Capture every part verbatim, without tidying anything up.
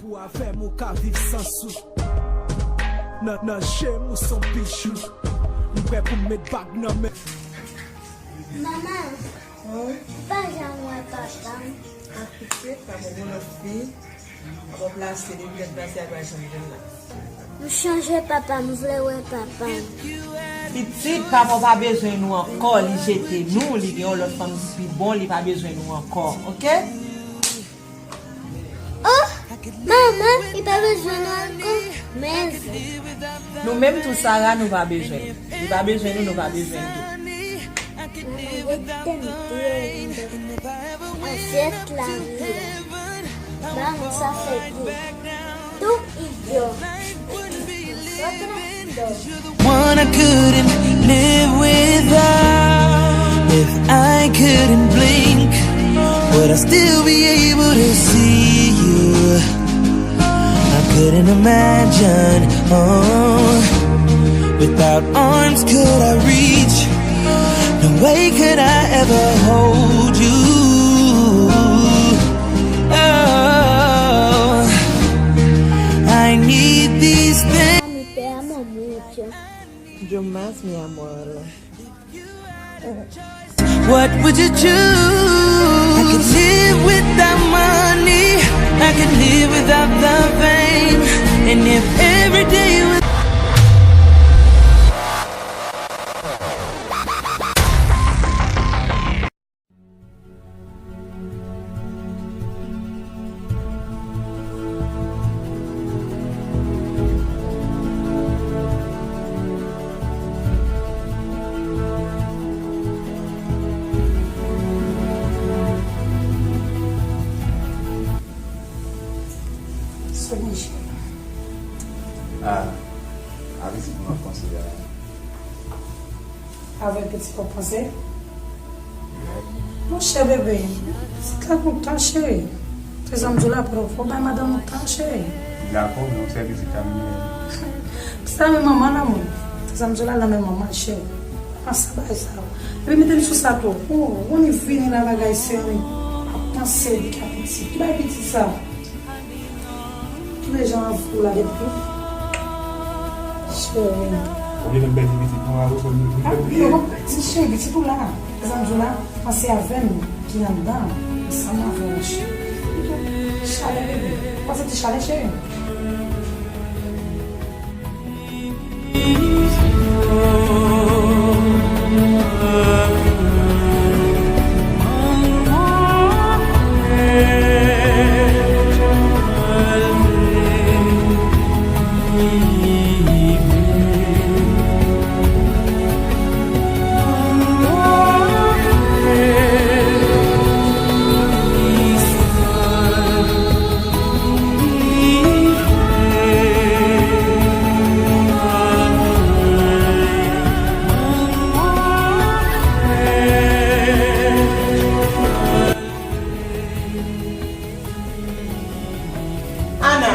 Ou avè m ou ka viv san sou. Nan, nan je m ou son bijou. M prè pou m met bag nan men. Manman, ou pa janm wè papa m. Ak pitit, pa bon, bon lòt fi. Ap plase, depi lè plase, a pa janm vin la. M chanje papa m, m vle wè papa m. Pitit, papa w pa bezwen nou ankò, li jete nou, li gen yon lòt fanm ki pi bon, li pa bezwen nou ankò, oke? Oh, manman, li pa bezwen nou ankò. Men, nou menm tou, Sara, nou pa bezwen. Li pa bezwen nou, nou pa bezwen l tou. Manman, yo tèm byen. Asyèt la vye. Ba nou sa fè byen. Tou idyo. Sot nan idyo. One I couldn't live without. If I couldn't blink, would I still be able to see you? I couldn't imagine, oh, without arms could I reach? No way could I ever hold you. Oh, I need these things. Mami, te amo mucho. Yo más, mi amor. What would you choose? I could live without money. I could live without the fame. And if every day was Solange. Ah, avè pitit mwen ap panse a. Avè pitit w ap panse? Monchè bebe, pitit la kontan cheri. Se sa m di w la, pran, fò bay madanm ou tan cheri. Dakò, non, sèvis li ka mennen. Sa men manman lanmou. Se sa m di w la, lanmou manman cheri. Panse a bagay sa yo. Epi mete m sou sa tou. Oh, ou konn li vini la bagay seri. Ap panse li ka pitit. Ki bay pitit sa? Ki jan anvi pou la depi? Cheri. Ou vle fè m pèdi pitit mwen a ou, fò m bliye. Cheri, pitit ou la. Zanmi la, panse avè m ki anndan, ansanm avè w, cheri. Chalè bebe. Ou pa santi chalè, cheri? Ana,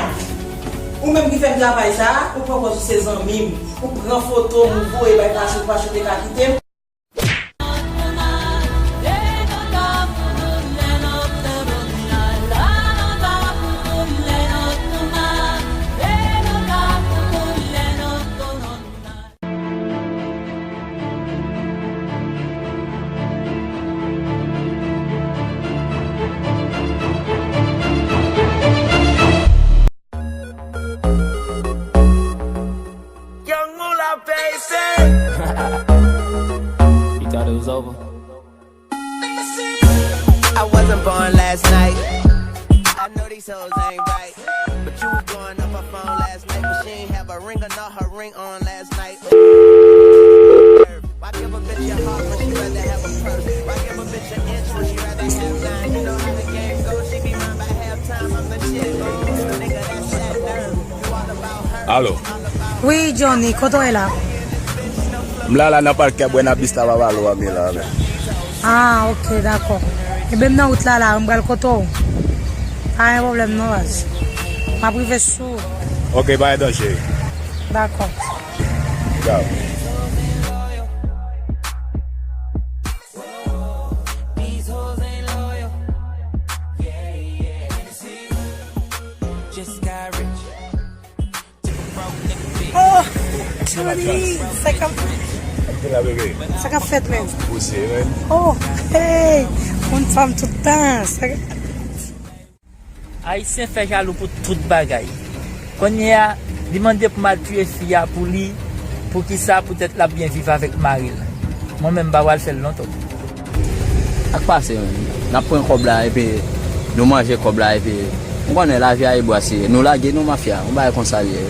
ou menm ki fè m travay sa a, ou pran pòz ou se zanmi m, ou pran foto m, ou voye bay Pachou, Pachou te ka kite m. Young Moolah, baby. You thought it was over? I wasn't born last night. I know these hoes ain't right. But you was blowing up her phone last night, but she ain't have a ring or not her ring on last night. Why give a bitch a heart when she rather have a purse? Why give a bitch an inch when she rather have nine? You know how the game goes. She be mine by halftime. I'm the shit. Ooh, nigga, that's that nerve. You all about her. Alo. Wi, Johnny, kote w ye la? M la la nan pake a bwè nan bis la, pa pale w a mi la, men. Ah, ok, dakò. Ebyen, m nan wout la la, m pral kote w. Pa gen pwoblèm non, baz. M ap rive sou ou. Ok, pa gen danje. Dakò. Ciao. Sa k ap, sa k ap fèt menm? Poze, wi. Oh, hey! Moun fanm tout tan. Sa k- Ayisyen fè jalou pou tout bagay. Kounye a, li mande pou m al tiye fi a pou li, poukisa? Poutèt l ap byen viv avèk mari l. Mwen menm, m pa pral fè l non, tonton. Sa k pase menm? N ap pran kòb la, epi nou manje kòb la, epi ou konnen lavi a e bwa siye. Nou lage nou mafya, yon bagay konsa l ye.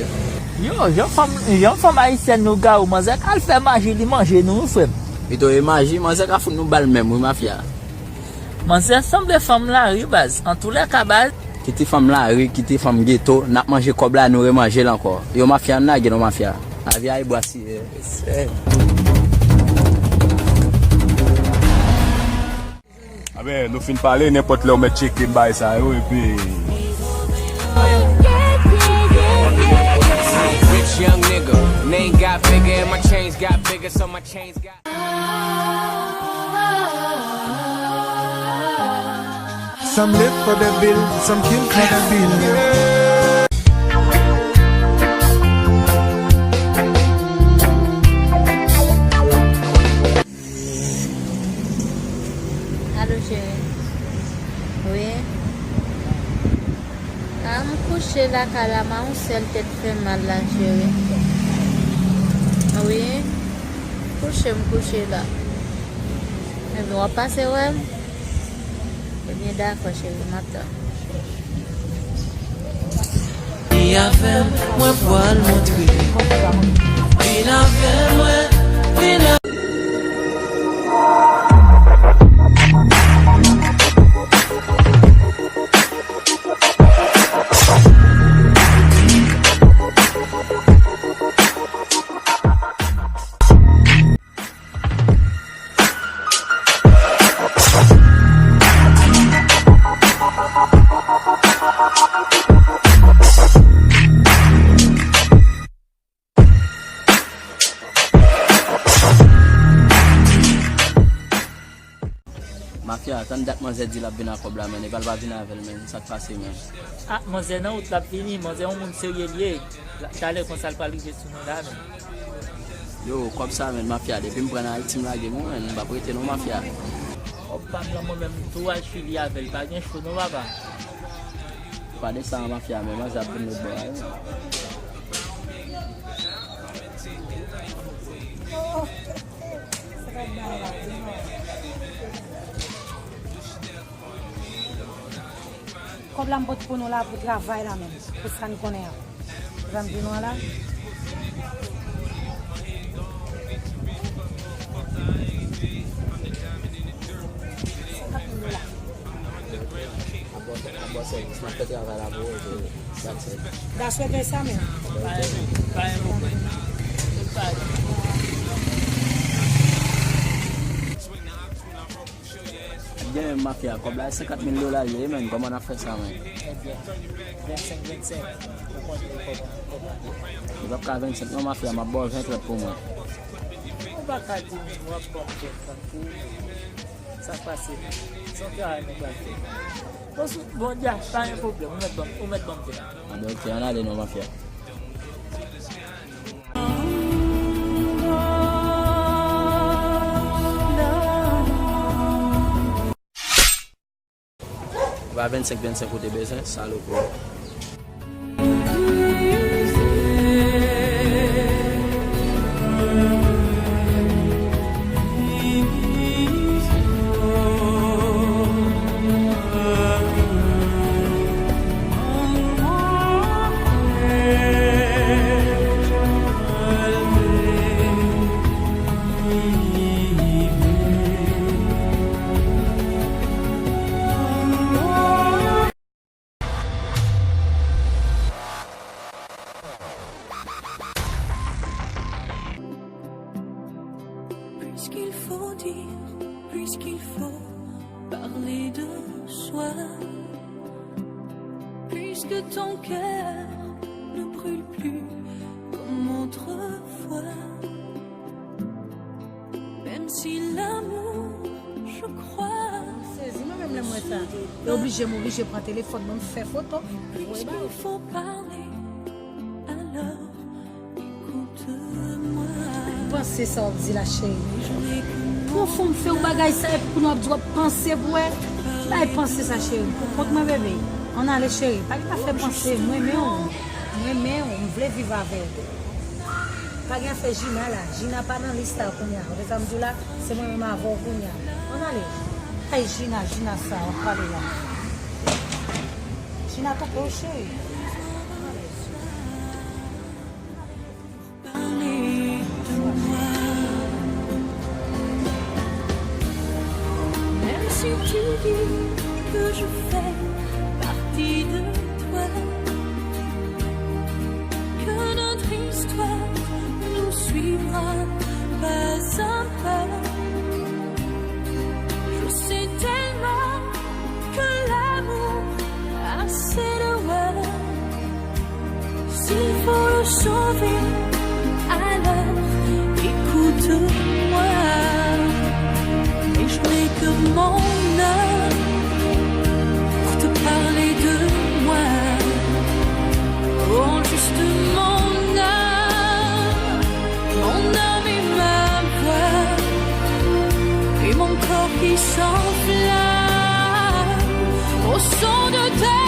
Yo, yon fanm, yon fanm ayisyèn nou gawo, manzè ka al fè maji, li manje nou, wi, frè m. Pito e maji, manzè ka fout nou bal menm, wi, mafya. Manzè sanble fanm lari, baz. Antoulèka, baz. Kite fanm lari, kite fanm geto, n ap manje kòb la, nou remanje l ankò. Yo, mafya, ann lage non, mafya. Lavi a e bwa siye. Anben, nou fin pale, nenpòt lè w mèt tcheke bagay sa yo, epi Rich young nigga, name got bigger and my chains got bigger, so my chains got. Some live for the bill, some kill for the bill. Alo, cheri. Wi. A, m kouche lakay la, m a yon sèl tèt fè mal la, cheri. Wi. Kouche, m kouche la. Ebyen, w ap pase wè m? Ebyen, dakò, cheri, m ap tann. Vin avè m, mwen pral montre. Vin avè mwen, vin a- Mafya, tann dat manzè di l ap vin ak kòb la, men, epa l pa vin avè l, men, sa k pase, men? A, manzè nan wout l ap vini, manzè yon moun serye l ye. La, talè konsa l pral rive sou nou la, men. Yo, kòb sa, men, mafya, depi m pran nan Ayiti, m lage, mwen, men, m p ap rete non, mafya. Kòb pa m lan, mwen menm, m tou al Chili avè l, pa gen cho non, papa. Pa de sa, mafya, men, manzè ap vin lòt bò a, yo. Kòb la m pote pou nou la, pou travay la menm, pou sa n konnen an. Sa m di nou an la? Senkant mil dola. Ap bò, ap bò sèvis, m ap fè travay la pou ou, epi that's it. That's what they say, man. Pa gen, pa gen pwoblèm. Ebyen, mafya, kòb la, senkant mil dola l ye, men, kòman n ap fè sa, men? Ebyen, vennsenk, vennsenk, ou konnen kòb, kòb la. Li p ap ka vennsenk, non, mafya, m ap ba w ventrant pou mwen. Ou pa ka di m, w ap ban m ventrant pou ou. Sa k pase? Se yon travay nou pral fè. Bon, sou, bon, dja, pa gen pwoblèm, ou mèt ban m, ou mèt ban m ventrant. Anben, oke, ann ale non, mafya. Se pa vennsenk, vennsenk ou te bezwen, salopri. Puisqu'il faut dire, puisqu'il faut parler de soi, puisque ton cœur ne brûle plus comme autrefois, même si l'amour, je crois, sezi mwen menm lè m wè sa. E oblije m oblije pran telefòn mwen, m fè foto. Puisqu'il faut parler, alors écoute-moi. Panse sa w ap di la, cheri. Yon fanm fè w bagay sa, epi kounye a w ap di w ap panse pou wè. Bay panse sa, cheri. Pou kont mwen, bebe. Ann ale, cheri. Pa gen afè panse. M renmen w. M renmen w. M vle viv avè w. Pa gen afè Gina la. Gina pa nan lis la kounye a. Ou wè sa m di w la? Se mwen menm avè w kounye a. Ann ale. Ay, Gina, Gina sa, w ap pale la. Gina, kanpe w, cheri. Parler de moi. Même si tu dis que je fais partie de toi, que notre histoire nous suivra pas à pas. Je sais tellement que l'amour a ses devoirs. S'il faut le sauver, alors écoute-moi. Et je n'ai que mon âme pour te parler de moi. Oh, juste mon âme, mon âme et ma voix, et mon corps qui s'enflamme au son de ta